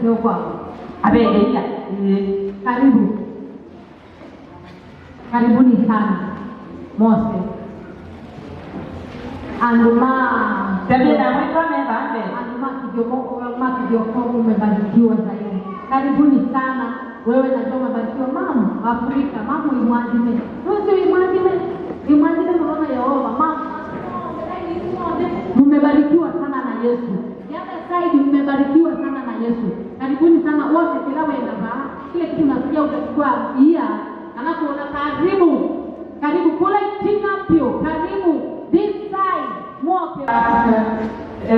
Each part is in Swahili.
Museo kwako. Abe Karibu. Karibuni sana. Mose. Anduma. Tabia na mwito amevambe. Anduma kijomo ma kijomo umebarikiwa zaidi. Karibuni sana. Wewe najua umebarikiwa mama Afrika, mama imwazime. Wewe imwazime. Imwazime mama Yehova, mama. Mmebarikiwa sana na Yesu. The other side mmebarikiwa sana na Yesu. Karibuni sana wote kila wenda ba. Kile kitu nasikia utachukua ia. Alafu una karibu. Karibu kule tinga pio. Karibu this side. Mwoke.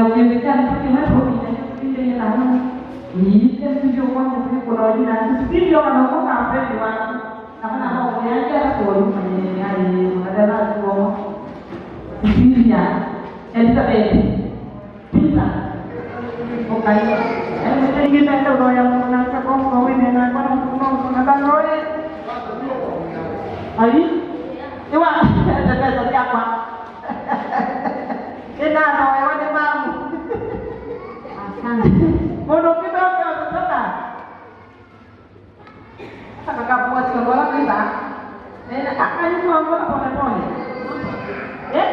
Ukiwezekana kwa na ni ndio kwa kuna wengine sio wanaokoka mbele wa kama na umeanza kwa mwenye unadana kwa Biblia Elizabeth Peter okay ingine ndio ya mwana kwa kwa wewe na kwa kwa na kwa ai ewa ndio kwa ina na wewe ni mamu. Asante. Mbona kidogo kutoka? Akakapua sio kuiba. Nena akanyua mbona pole pole. Eh?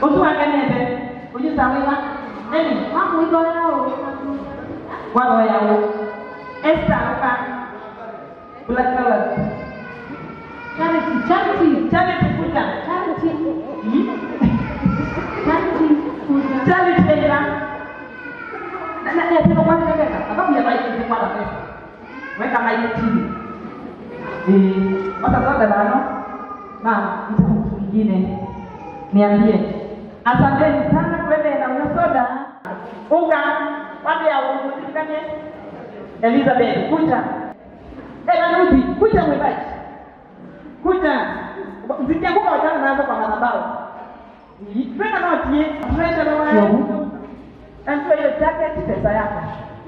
Usiwakenete. Ujisawiwa. Nani? Mamu iko yao. Wao yao. Esther uka. Black color. Charity, charity, Charity kuja. Charity. Charity kuja. Charity tena. Na na tena kwa nini kaka? Sababu ya maji kwa pesa. Weka maji chini. Wata bano. Mama, mtu mwingine. Niambie. Asanteni sana kwende na soda. Unga wapi ya usikane? Elizabeth kuja. Eva kuja mwimbaji. Kuja. Usikianguka wachana nazo kwa madhabahu. Twenda na tie, twenda na wewe. Najua hiyo jacket pesa yako.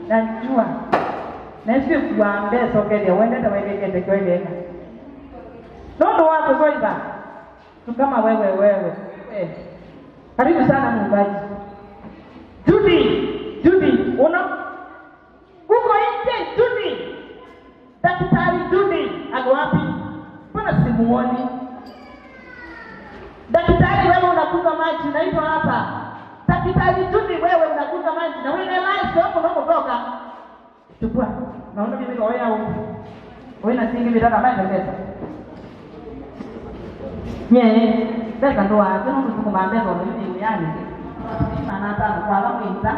Najua. Na sio kuambia sokele uende na wewe kende kwele. Ndio wako zoiba. Tu kama wewe wewe. Karibu sana mwimbaji. Judy, Judy, una uko nje Judy. Daktari Judy ako wapi? Mbona simuoni? Daktari wewe unakunywa maji unaitwa hapa. Daktari Judy wewe unakunywa maji na wewe live hapo unapotoka. Chukua. Naona mimi kwa wewe wewe na singi mitaka maji pesa. Nye, pesa ndo wapi unakumwambia ndo mimi yani. Maana hata kwa la mwinza.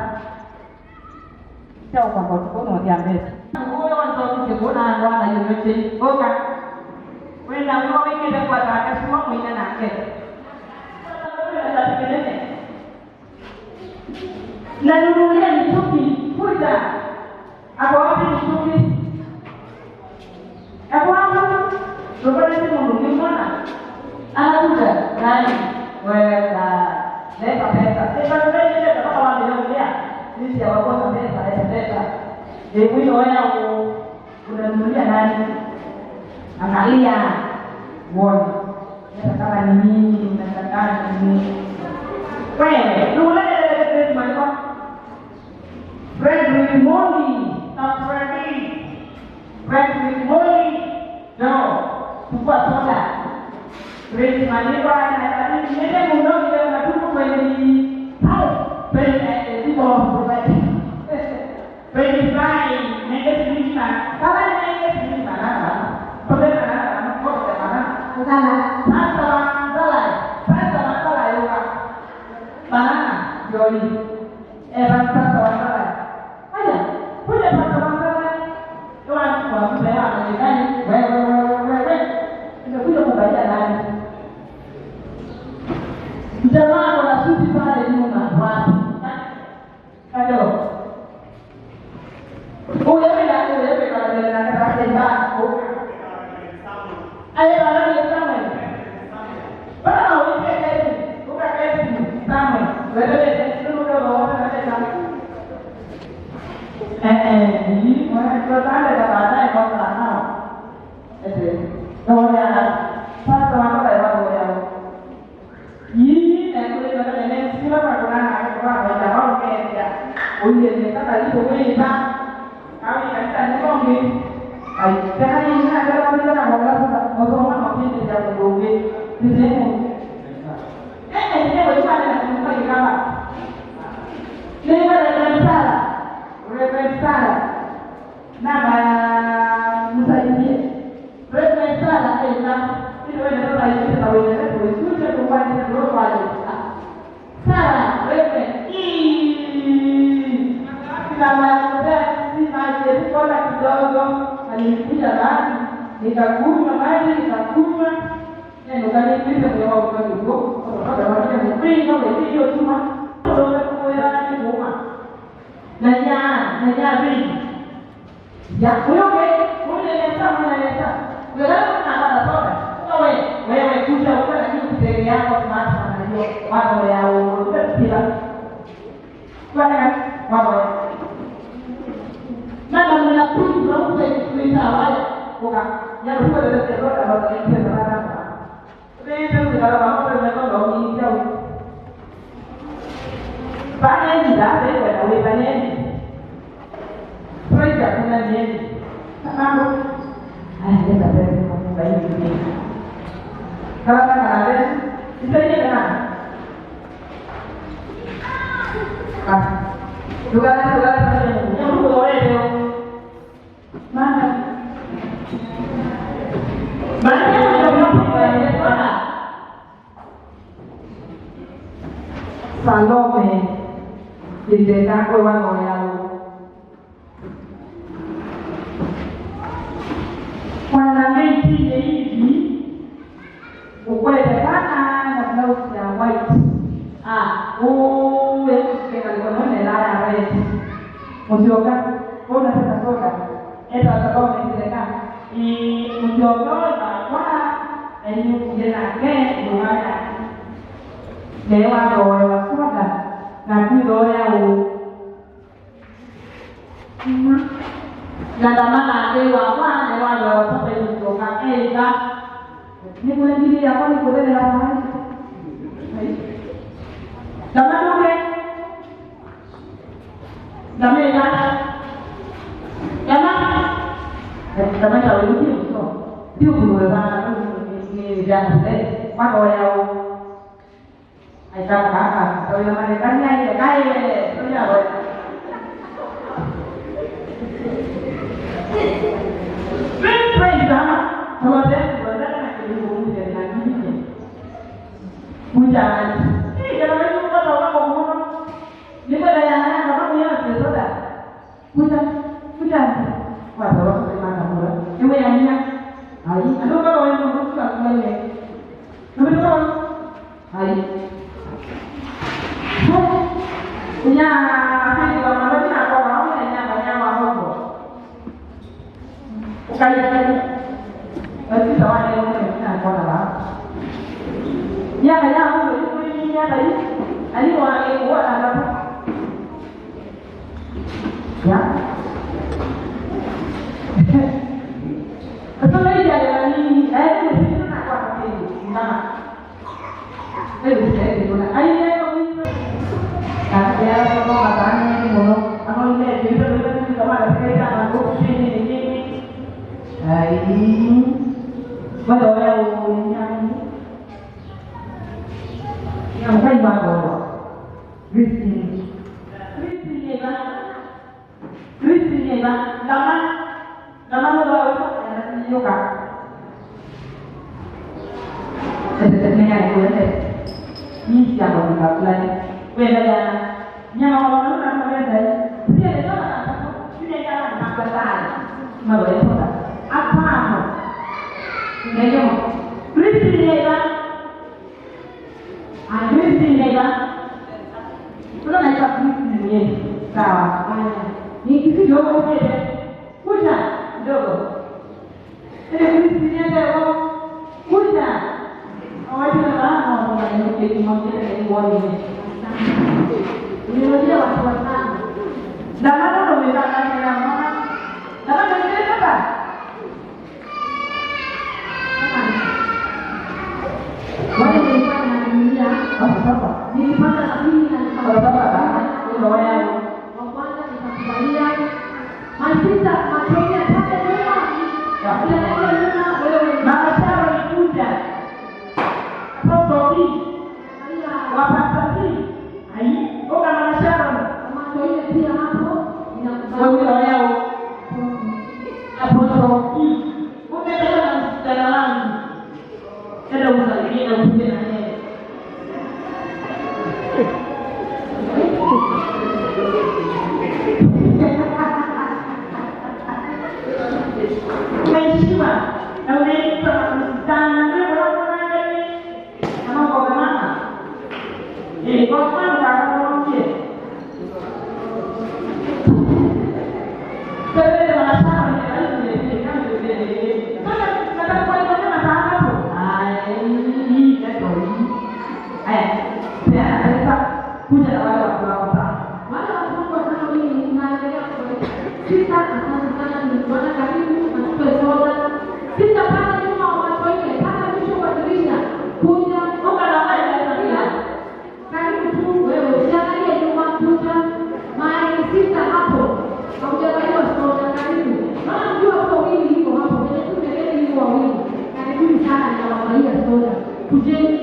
Chao kwa kwa kwa mbele. Huyo ndio kuna ndo ana yote. Oka. Wenda kwa wengine kwa takasema mwina nake. Na nunulia mituki kuja. Ako wapi mituki? Ako wapi? Robo ni mundu kimona. Anakuja nani? Weka leta pesa. Pesa ndio ndio kama wanaongea. Sisi hawakosa pesa, leta pesa. Hebu hiyo wewe unanunulia nani? Angalia. Uone. Kama ni nini unataka nini? Wewe, nule maneno. Friend with money, not friendly. Friend with money. No. Chukua soda. Friend maneno ana nini? Nende muno ile matupu kwenye pale. Penye tipo Penye fly, nende sinima. Kama nende sinima na. Pole na na pole na. Sana. Sasa wangala. Sasa wangala yoga. Banana joli. Eva sasa wangala. Haya, kuja sasa wangala. Yoa kwa mbele ya nani? Wewe wewe wewe. Nimekuja kubalia nani? Jamaa wana suti pale nyuma wapi? Kajo. Huyo ndio yule yule na kaka yake. Aye bana ni Samuel. Bana wewe kazi, uka kazi Samuel. Wewe ndio ndio na tena. Ni mwana kwa tanda ya baadaye kwa nao. Ndio ya sasa wako ya wao ya. Yii na kule na nene sio kwa kuna na kwa kwa wao kenda. Uye ni kaka liko wewe ba. sita matonya pale nyuma. Usiangalie nyuma wewe. Mama Sharon kuja. Apostle B. Angalia. Wa Pastor B. Ai, oka Mama Sharon. Matonya pia hapo Wewe inakubali. yao. Apostle B. Umebeba na msichana wangu. Enda usalimie na upige na yeye. Umeheshima na unaitwa na msichana. Wewe unaona nani? Na mambo ya mama. Eh, kwa mfano kakaonje. Wewe wanasema ni nani ni kama vile. Sasa nataka kueleza tena hapo. Ai, ndio hii. Aya, peana pesa kuja na wale watu wako sasa. Wale watu wangu watano mimi naendelea kuweka. Sita, asante sana nimekuona, karibu achukue soda. Sita pale nyuma wa watu ile, pale mwisho wa dirisha. Kuja, Unga na wale pia. Karibu tu wewe, usiangalie nyuma, kuja. Mahali sita hapo. Haujabaiwa soda, karibu. Maana mjua hapo wawili iko hapo, kwenye tu mbeleni iko wawili. Karibuni sana ninawabaia soda. Kujeni.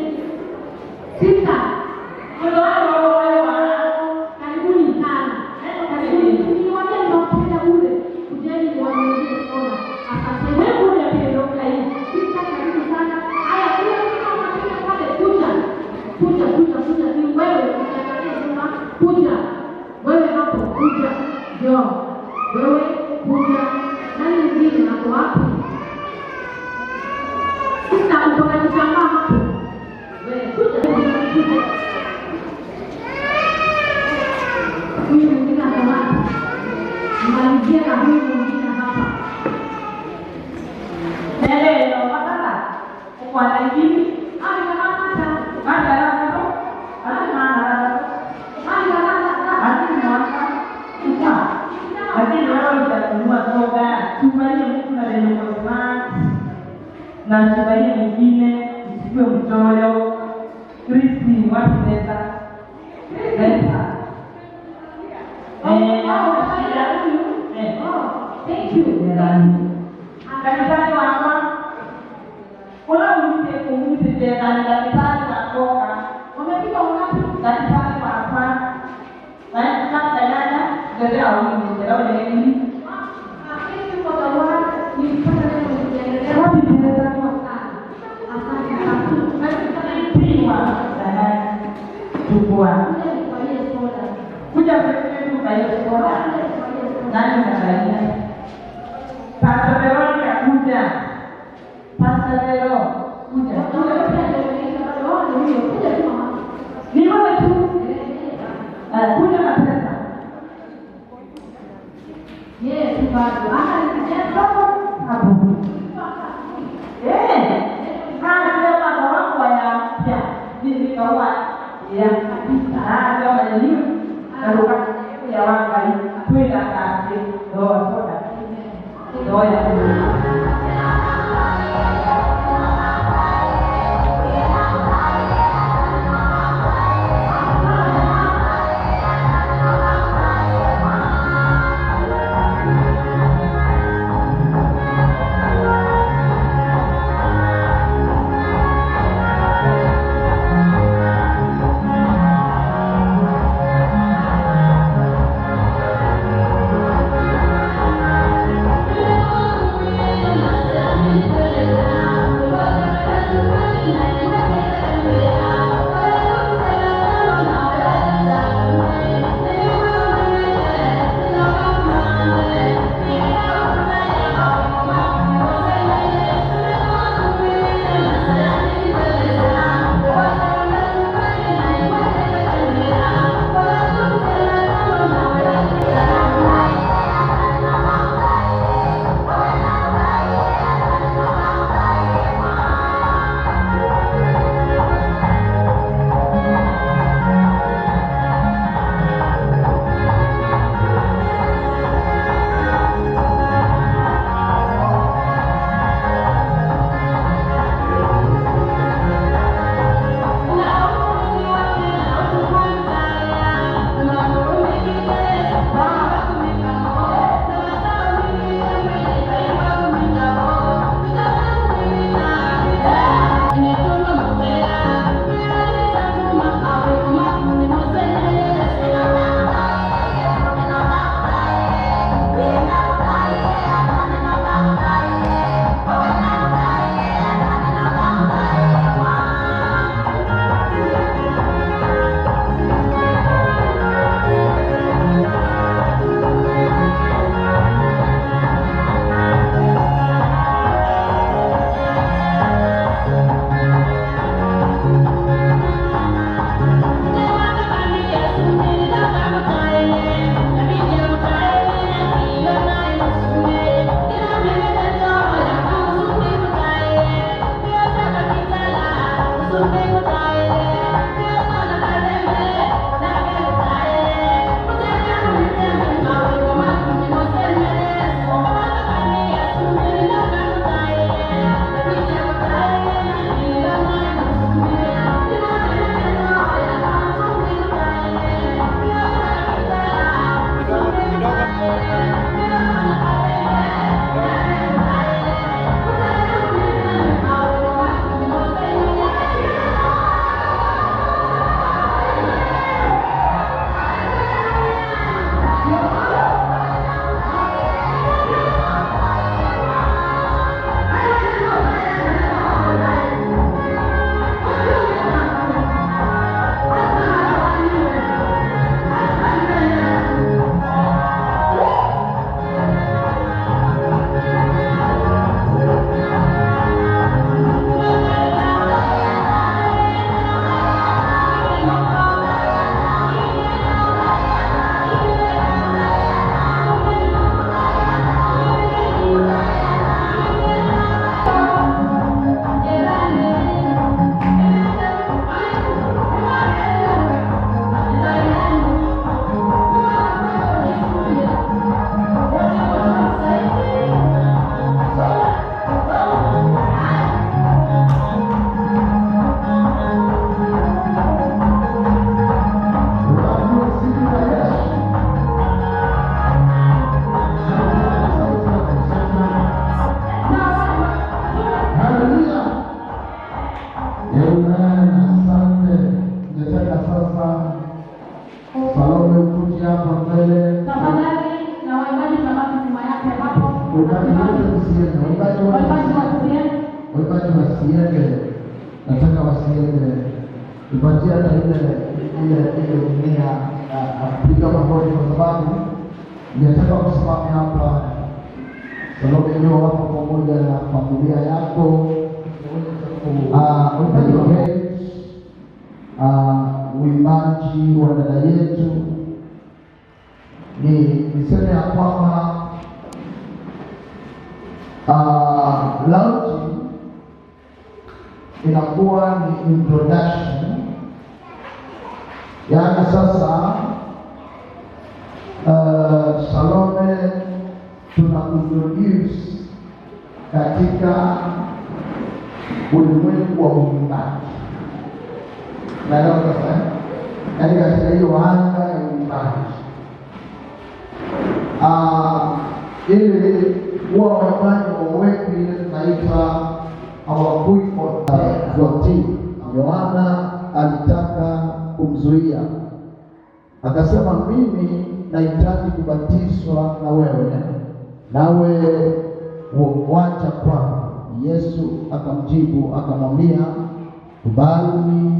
Sita. Karibuni sana. Karibuni. Niwaambia ninawapenda bure. Kujeni niwanunulie soda. Asanteni. Wewe kuja pia ndio hii. Sita, karibu sana. Haya, kule kama unapita pale, kuja. Kuja, kuja, kuja. Ni wewe, usiangalie nyuma. Kuja. Wewe hapo, kuja. Njoo. Wewe, kuja. Nani mwingine hapo wapi? Sita, uko na kitambaa hapo. Wewe, kuja, kuja, kuja. Huyu mwingine ako wapi? Nimalizie na huyu mwingine hapa. Nele no matala. Uko na hivi. Ah, nikamata. Mata ya hapo. Ana maana. Ah, nikamata. Ana maana. Uka. Lakini wewe utanunua soda, tubalie mtu na lenye kwa smart. Na tubalie mwingine, usikue mchoyo. Kristi wapi pesa? Pesa. Oh, oh, shida huyu. Eh. Oh, thank you. Daktari wakwa. Ula umite umite tena ni daktari wakoka. Wamefika wangapi? Daktari wakwa. Na kama dada ndio au ni ndio ni. Ah, thank you for the word. Nilipata neno nikiendelea. Wapi pesa? Sana. Asante sana. Karibu sana. Pima dada. Chukua. Kuja nikubalie soda. Kuja kwetu kwa hiyo soda. Kuja nikubalie soda. Nani unaangalia? Pastor Veronica kuja. Pastor Vero kuja. Wewe pia ndio umeita bado. Oh, ni huyo. Kuja tu mama. Ni wewe tu. Eh, eh. Kuja na pesa. Yeye tu bado. Hata nikijenda Hapo. Eh. Haya mama wangu ya mpya. Mimi kawa ya kabisa. Haya mama ni na ruka ya wanga hii. Kwenda kazi. Ndio soda. Ndio ya. Thank you. Waimbaji wasiende, nataka wasiende, tupatie hata ile nia ya kupiga magoti, kwa sababu ninataka kusimama hapa. Salome leo hapo pamoja na familia yako, uimbaji wa dada yetu. Ni niseme ya kwamba launch inakuwa ni introduction, yaani sasa Salome tunakuintroduce katika ulimwengu wa uimbaji. Naelewa sasa, yaani katika hiyo anga ya uimbaji, ili huwa waimbaji wawekwi ile tunaitwa hawakui kwa. Yohana alitaka kumzuia, akasema mimi nahitaji kubatizwa na wewe, nawe wacha kwangu. Yesu akamjibu akamwambia, kubali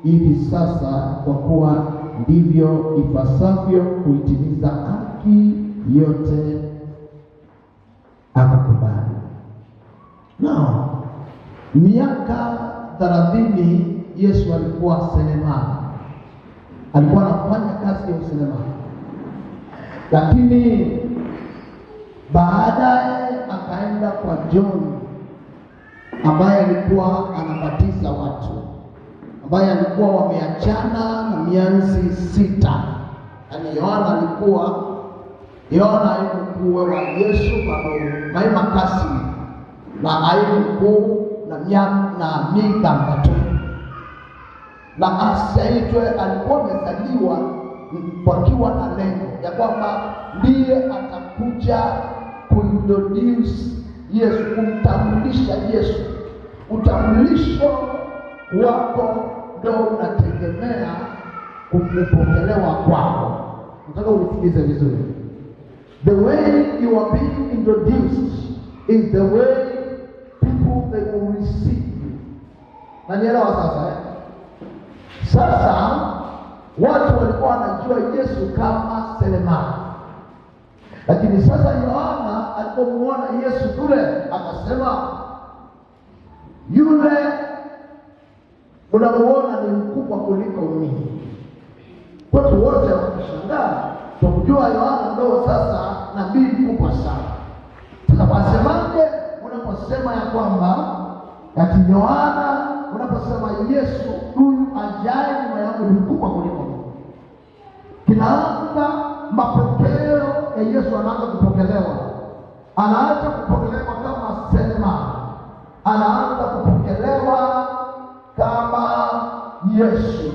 hivi sasa, kwa kuwa ndivyo ipasavyo kuitimiza haki yote. Akakubali. Now, miaka 30 Yesu alikuwa seremala, alikuwa anafanya kazi ya useremala, lakini baadaye akaenda kwa John ambaye alikuwa anabatiza watu, ambaye alikuwa wameachana na mianzi 6. Yaani Yohana alikuwa Yohana mkuu wa Yesu bado maima kasi na aibu mkuu na na migamba tu, na asiaitwe alikuwa amezaliwa wakiwa na lengo ya kwamba ndiye atakuja kuintroduce Yesu, kumtambulisha Yesu. Utambulisho wako ndio unategemea kupokelewa kwako. Nataka unisikize vizuri. The way you are being introduced is the way people they will receive you. Nanielewa sasa eh? Sasa watu walikuwa wanajua Yesu kama seremala, lakini sasa Yohana alipomuona Yesu kule akasema, yule unamuona ni mkubwa kuliko mimi. Watu wote wakashangaa kwa kujua Yohana ndio sasa nabii mkubwa sana. Sasa wasemaje unaposema ya kwamba ati Yohana, unaposema Yesu huyu ajaye nyuma yangu ni mkubwa kuliko mimi? Kinaanza mapokeo ya Yesu, anaanza kupokelewa, anaanza kupokelewa kama seremala, anaanza kupokelewa kama Yesu.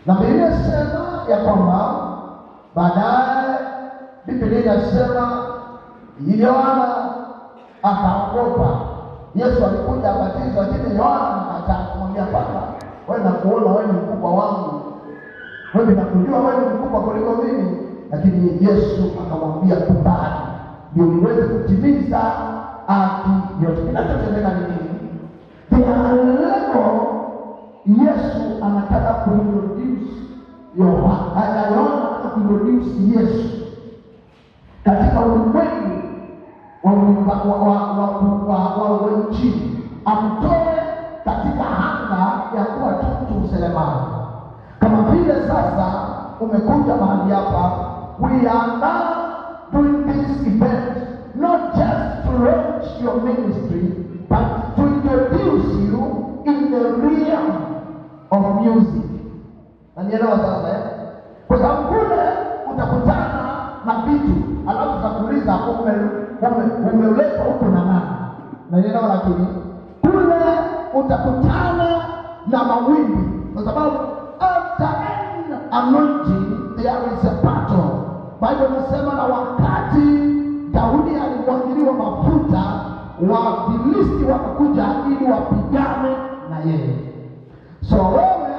Na Biblia inasema ya kwamba baadaye, Biblia inasema Yohana akaogopa. Yesu alikuja abatizwa, lakini Yohana akataka kumwambia, Baba, wewe nakuona wewe ni mkubwa wangu, wewe nakujua wewe ni mkubwa kuliko mimi. Lakini Yesu akamwambia, kubali ndio niweze kutimiza haki yote. Kinachotendeka ni nini? There level Yesu anataka kuintroduce Yohana, Yohana anataka kuintroduce Yesu katika ulimwengu wa Injili, amtoe katika anga ya kuwa tu mtu mseremala. Kama vile sasa umekuja mahali hapa, we are now doing this event not just to launch your ministry but to introduce you in the realm of music. Nanielewa sasa eh? Kwa sababu kule utakutana na vitu alafu utakuuliza umeletwa huko na nani? Nanielewa, lakini kule utakutana na mawimbi, kwa sababu after an anointing there is a battle. Bible inasema na wakati Daudi alimwagiliwa mafuta, Wafilisti wakakuja ili wapigane na yeye. So wewe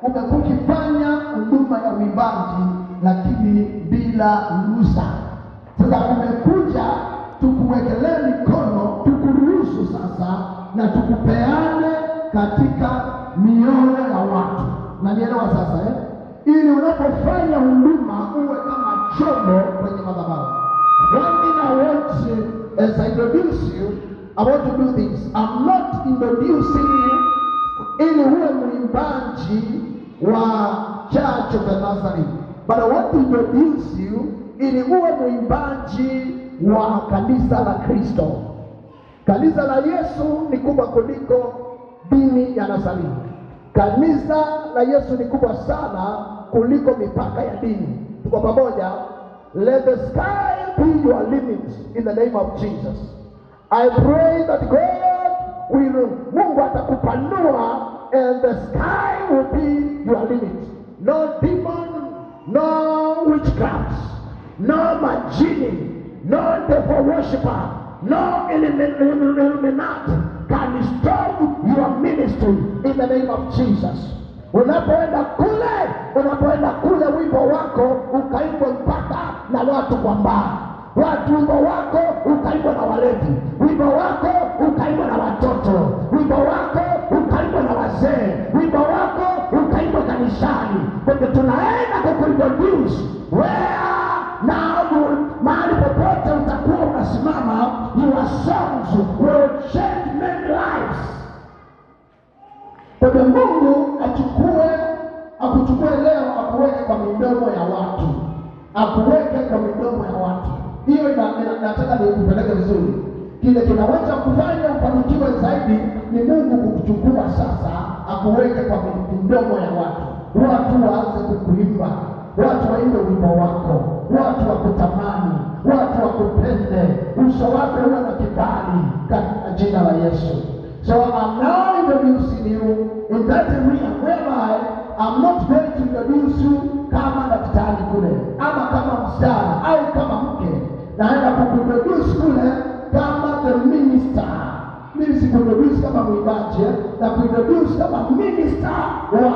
umekuwa ukifanya huduma ya uimbaji lakini bila ruhusa. Sasa umekuja tukuwe na tukupeane katika mioyo ya watu. Unanielewa sasa eh? Ili unapofanya huduma uwe kama chombo kwenye madhabahu. One thing I want to, as I introduce you, I want to do this. I'm not introducing you ili uwe mwimbaji wa Church of the Nazarene, but I want to introduce you ili uwe mwimbaji wa kanisa la Kristo. Kanisa la Yesu ni kubwa kuliko dini ya Nazarene. Kanisa la Yesu ni kubwa sana kuliko mipaka ya dini. Tuko pamoja? Let the sky be your limit in the name of Jesus. I pray that God will, Mungu atakupanua and the sky will be your limit. No demon, no witchcraft, no majini, no devil worshipper, no Illuminati can stop your ministry in the name of Jesus. Unapoenda kule wimbo wako ukaimbwa mpaka na watu kwa mbali. Watu, wimbo wako ukaimbwa na walevi, wimbo wako ukaimbwa na watoto, wimbo wako ukaimbwa na wazee, wimbo wako ukaimbwa kanisani. Kwa hivyo tunaenda kukuintroduce where now you, mahali popote utakuwa unasimama, your songs will change many lives. Kwa hivyo Mungu akuchukue leo akuweke kwa midomo ya watu, akuweke kwa midomo ya watu. Hiyo nataka nikupeleke vizuri. Kile kinaweza kufanya ufanikiwe zaidi ni Mungu kukuchukua sasa, akuweke kwa midomo ya watu, watu waanze kukuimba, watu waimbe wimbo wako, watu wakutamani, watu wakupende, uso wako uwe na kibali katika jina la Yesu. So I'm now introducing you in that area whereby I'm not going to introduce you kama daktari kule ama kama msichana au kama mke. Naenda kukuintroduce kule kama the minister. Mimi sikuintroduce kama mwimbaji, eh? Na kuintroduce kama minister wa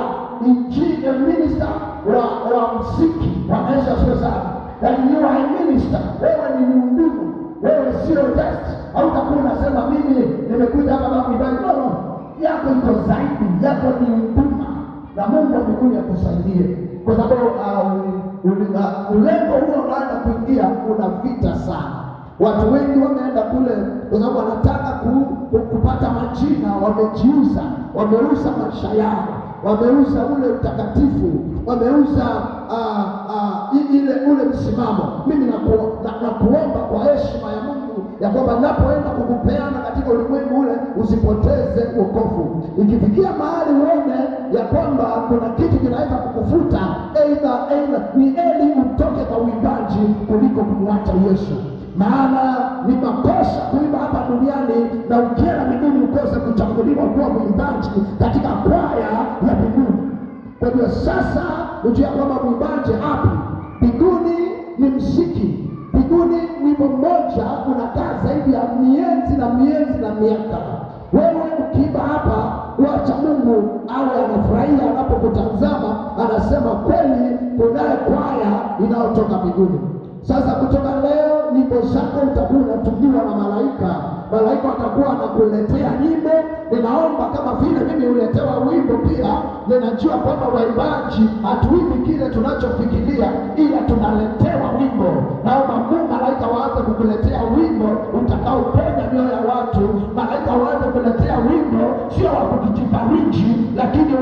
injili, minister wa muziki. Bwana Yesu asifiwe sana. Yaani you are a minister, wewe ni mhudumu, wewe sio just, hautakuwa unasema mimi nimekuja hapa kama mwimbaji. No, no, yako iko zaidi, yako ni huduma, na Mungu wa mbinguni akusaidie, kwa sababu ulengo huo unaenda kuingia una vita sana. Watu wengi wameenda kule kwa sababu wanataka kupata majina, wamejiuza, wameuza maisha yao, wameuza ule utakatifu, wameuza ile ule msimamo. Mimi nakuomba kwa heshima ya Mungu ya kwamba napoenda kukupeana katika ulimwengu ule usipoteze wokovu. Ikifikia mahali uone ya kwamba kuna kitu kinaweza kukufuta, aidha ni heri utoke kwa uimbaji kuliko kumwacha Yesu. Maana ni makosa kuimba hapa duniani na ukienda mbinguni ukose kuchaguliwa kuwa mwimbaji katika kwaya ya mbinguni. Kwa hiyo sasa ujue kwamba mwimbaji hapo mbinguni ni mziki. Mbinguni wimbo mmoja unakaa zaidi ya miezi na miezi na miaka. Wewe ukiimba hapa, wacha Mungu awe anafurahia anapokutazama, anasema kweli kunaye kwaya inayotoka mbinguni. Sasa kutoka leo nyimbo zako utakuwa unatumiwa na malaika, malaika watakuwa wanakuletea nyimbo. Ninaomba kama vile mimi huletewa wimbo pia, ninajua kwamba waimbaji hatuimbi kile tunachofikiria, ila tunaletewa wimbo. Naomba Mungu, malaika waanze kukuletea wimbo utakaoponya mioyo ya watu. Malaika waanze kukuletea wimbo sio wa kujifariji, lakini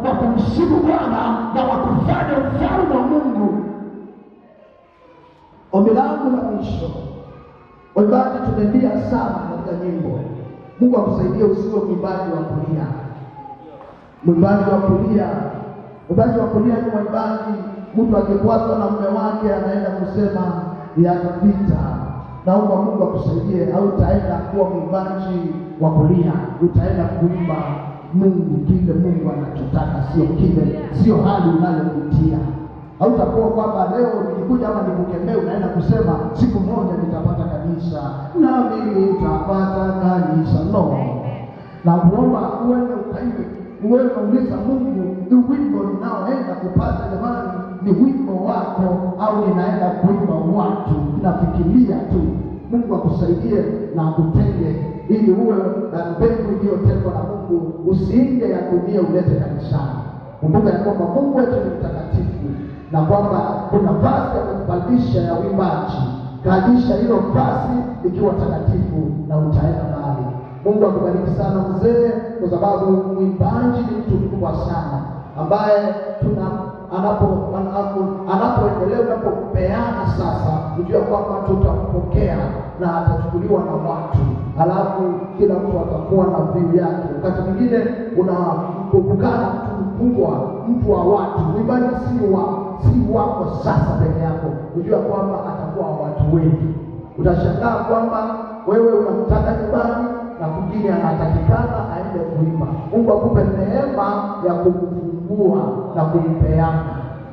wa kumsifu Bwana na wa kufanya ufalme wa Mungu. Ombi langu la mwisho, waimbaji tumelia sana katika nyimbo. Mungu akusaidie usiwe mwimbaji wa kulia. Mwimbaji wa kulia, mwimbaji wa kulia ni mwimbaji, mtu akikwazwa na mume wake anaenda kusema yatapita. Naomba Mungu akusaidie, au utaenda kuwa mwimbaji wa kulia, utaenda kuimba Mungu kile Mungu anachotaka, sio kile, sio hali unayopitia. Hautakuwa kwamba leo nikikuja hapa nikukemee, unaenda kusema siku moja nitapata kanisa nami nitapata kanisa. No, na kuomba uende ukaimbe, uwe unauliza Mungu, ni wimbo ninaoenda kupata jamani, ni wimbo wako au ninaenda kuimba watu? Nafikiria tu. Mungu akusaidie na akutenge ili uwe mbegu iliyotengwa na Mungu, usiinge ya dunia ulete kanisani. Kumbuka ya kwamba Mungu wetu ni mtakatifu na kwamba kuna vazi ya kumbadilisha ya uimbaji. Kalisha hilo vazi likiwa takatifu na utaenda mbali. Mungu akubariki sana mzee, kwa sababu mwimbaji ni mtu mkubwa sana ambaye tuna anapoendelea unapopeana sasa, ujue kwamba tutampokea na atachukuliwa na watu, alafu kila mtu atakuwa na view yake. Wakati mwingine unakukana mtu mkubwa, mtu wa watu, mwimbaji si wako sasa peke yako, ujue kwamba atakuwa wa watu wengi. Utashangaa kwamba wewe unamtaka nyumbani na mwingine anatakikana aende kuimba. Mungu akupe neema ya kumfungua na kumpeana,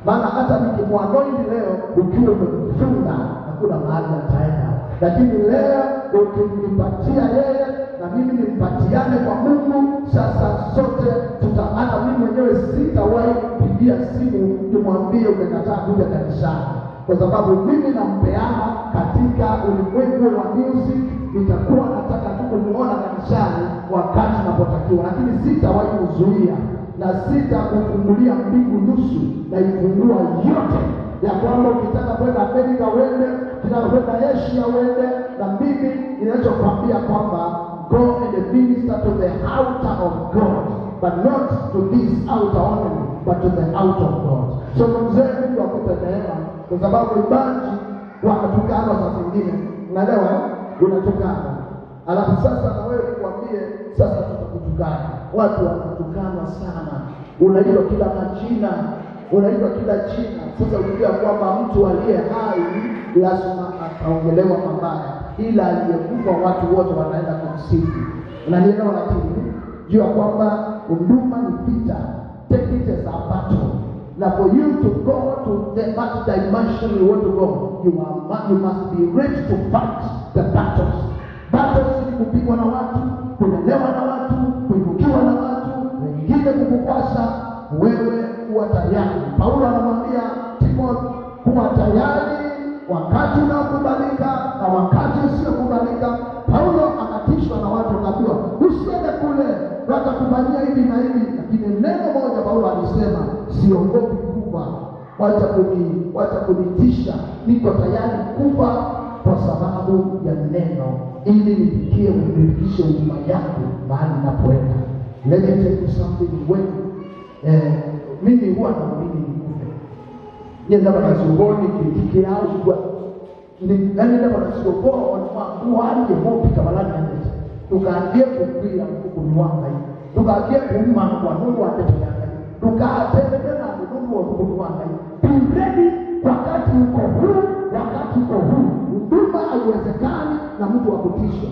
maana hata nikimwanointi leo ukiwa umemfunga hakuna mahali ataenda, lakini leo ukimnipatia yeye na mimi nimpatiane kwa Mungu, sasa sote hata mimi mwenyewe sitawahi kupigia simu nimwambie umekataa kuja kanisani, kwa sababu mimi nampeana katika ulimwengu wa music. Nitakuwa nataka tu kumuona kanisani wakati napotakiwa, lakini sitawahi kuzuia na sitakufungulia mbingu nusu, na ifungua yote, ya kwamba ukitaka kwenda Amerika uende, ukitaka kwenda Asia uende. Na mimi ninachokwambia kwamba go and minister to the altar of God, but not to this altar only, but to the altar of God. So mzee, Mungu akupe neema, kwa sababu ibaji wanatukana saa zingine, unaelewa? Unatukana, alafu sasa na wewe nikwambie sasa tutakutukana. Watu wanatukanwa sana, unaitwa kila majina, unaitwa kila jina. Sasa unajua kwamba mtu aliye hai lazima ataongelewa mabaya, ila aliyekufa watu wote wanaenda kumsifu. Unanielewa? Lakini jua kwamba huduma ni vita, take it as a battle. Now for you to go to that dimension you want to go, you must be ready to fight the battles. Battles ni kupigwa na watu, kulelewa na watu, kuibukiwa na watu, wengine kukukwasa. Wewe kuwa tayari. Paulo anamwambia Timothy, kuwa tayari wakati unaokubalika na wakati usiokubalika. Paulo akatishwa na watu, akaambiwa usiende kule, watakufanyia hivi na hivi, lakini neno moja Paulo alisema, siogopi kufa, wacha kunitisha, niko tayari kufa kwa sababu ya neno, ili nifikishe huduma yangu mahali ninapoenda. Let me tell you something. When mimi huwa naamini nikufe, nienda bakazungoni kikiauzwa nenda bakazungoni mwangu mopi kabalani yanete tukaandie kukwira kukunywa ngai, tukaandie kuuma kwa Mungu andete yangai, tukaatende na Mungu wa kukunywa ngai. Be ready wakati uko huu, wakati uko huu. Huduma haiwezekani na mtu wa kutisha.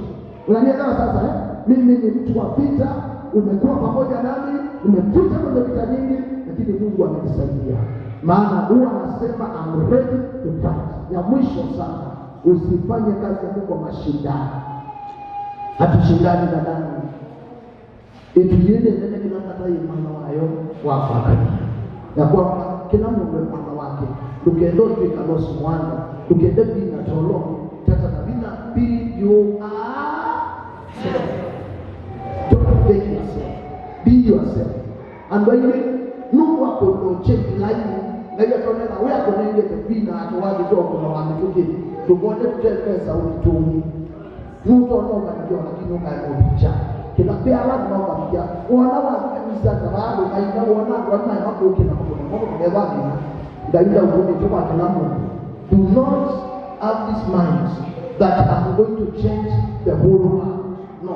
Unanielewa sasa eh? Mimi ni mtu wa vita, umekuwa pamoja nami, umepita kwenye vita nyingi, lakini Mungu amenisaidia. Maana huwa anasema I'm ready to fight. Ya mwisho sana, usifanye kazi ya Mungu kwa mashindano. Hatushindani na damu. Ituliende nene kila kata mwana wayo wako akania. Ya kwamba kila mundu mwana wake, ukendo kalosi mwana, ukende bina tolo, tata na bina, be you are self. Don't fake yourself. Be yourself. And when you know what to change life, na hiyo tonena wewe akonenge bina atowazi to na wamekuki. Tugone tutepesa uitumi. Mtu anaoga ndio lakini ukaobicha. Kila pia ala unaoga wana wa kanisa sababu kaina wana wana hapo kina mambo mambo ni ndaida ugome toka kila mtu. Do not have this mind that I'm going to change the whole world. No.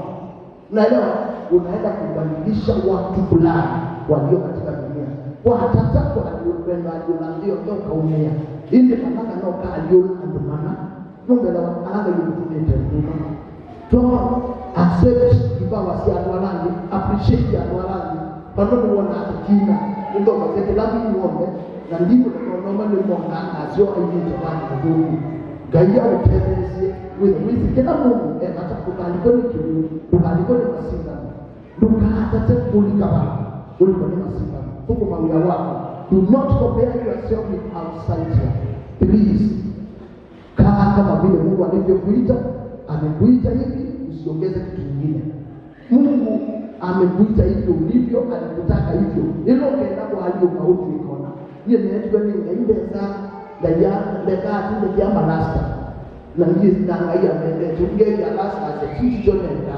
Unaelewa? Unaenda kubadilisha watu fulani walio katika dunia. Kwa hatata kwa aliyopenda aliyondio ndio kaumia. Inde manaka no ka aliyonandumana. Ndio alanga yukutumia tena. Don't accept kipawa si anwalangi, appreciate anwalangi. Panono wana kina ndio mazeke lazima muombe na ndipo ndio ni mwanga sio aiyete bana ndugu. Gaia utendesie with kila mungu hata kukaliko ni kiu, kukaliko ni masinga. Nduka hata kulika bana. Uliko ni masinga. Huko mawia wako. Do not compare yourself with outsider. Please. Kaa kama vile Mungu alivyokuita Amekuita hivi, usiongeze kitu kingine. Mungu amekuita hivyo ulivyo, alikutaka hivyo. Ilo kenda kwa hali ukautu ikona. Hiyo ni yetu ni ngaibeza ndaya ndeka tu ndia marasta. Na ndiye ndangaia mbele tunge ya rasta ase kitu chonenda.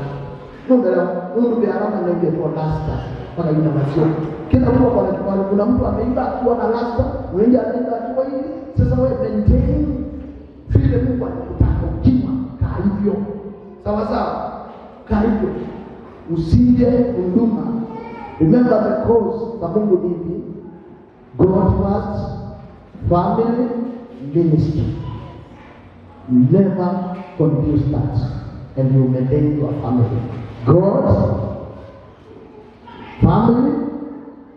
Ndio Mungu ndiye alama ndio kwa rasta mpaka ina mazio. Kila mtu kwa kipawa, kuna mtu ameimba akiwa na rasta, mwingine ameimba akiwa hivi. Sasa wewe maintain vile Mungu alikutaka ukiwa, kaa hivyo. Sawa sawa, kaa hivyo, usije huduma. Remember the cause za Mungu ni hivi: God first, family, ministry. Never confuse that and you maintain your family. God, family,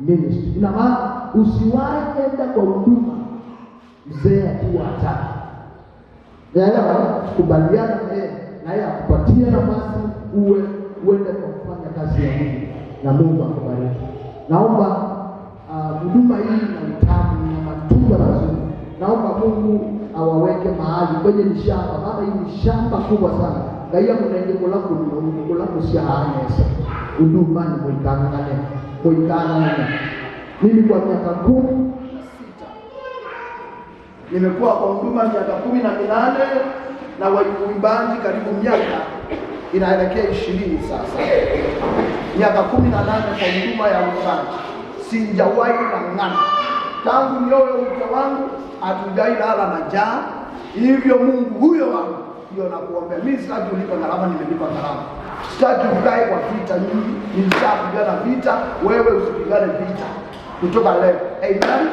ministry. Ina maana usiwahi enda kwa huduma mzee akiwa hataki. Naelewa, kubaliana na yeye na yeye akupatie nafasi uwe uende kwa kufanya kazi ya Mungu na Mungu akubariki. Naomba huduma hii na utamu na matunda mazuri. Naomba Mungu awaweke mahali kwenye ni shamba, maana hii ni shamba kubwa sana. Ngaia munenge kula kula kusyahanesa huduma ni mwikangane mwikangane. Mimi kwa miaka 16 nimekuwa kwa huduma miaka 18 na uimbaji karibu miaka inaelekea 20 sasa. Miaka 18 kwa huduma ya uimbaji, sijawahi ng'ang'ana tangu nioe mke wangu, hatujai lala na njaa. Hivyo Mungu huyo wangu ndio nakuombea. Mimi sitaki ulipe gharama, nimelipa gharama. Sitaki ukae kwa vita nyingi, nilishapigana vita, wewe usipigane vita kutoka leo. Amen.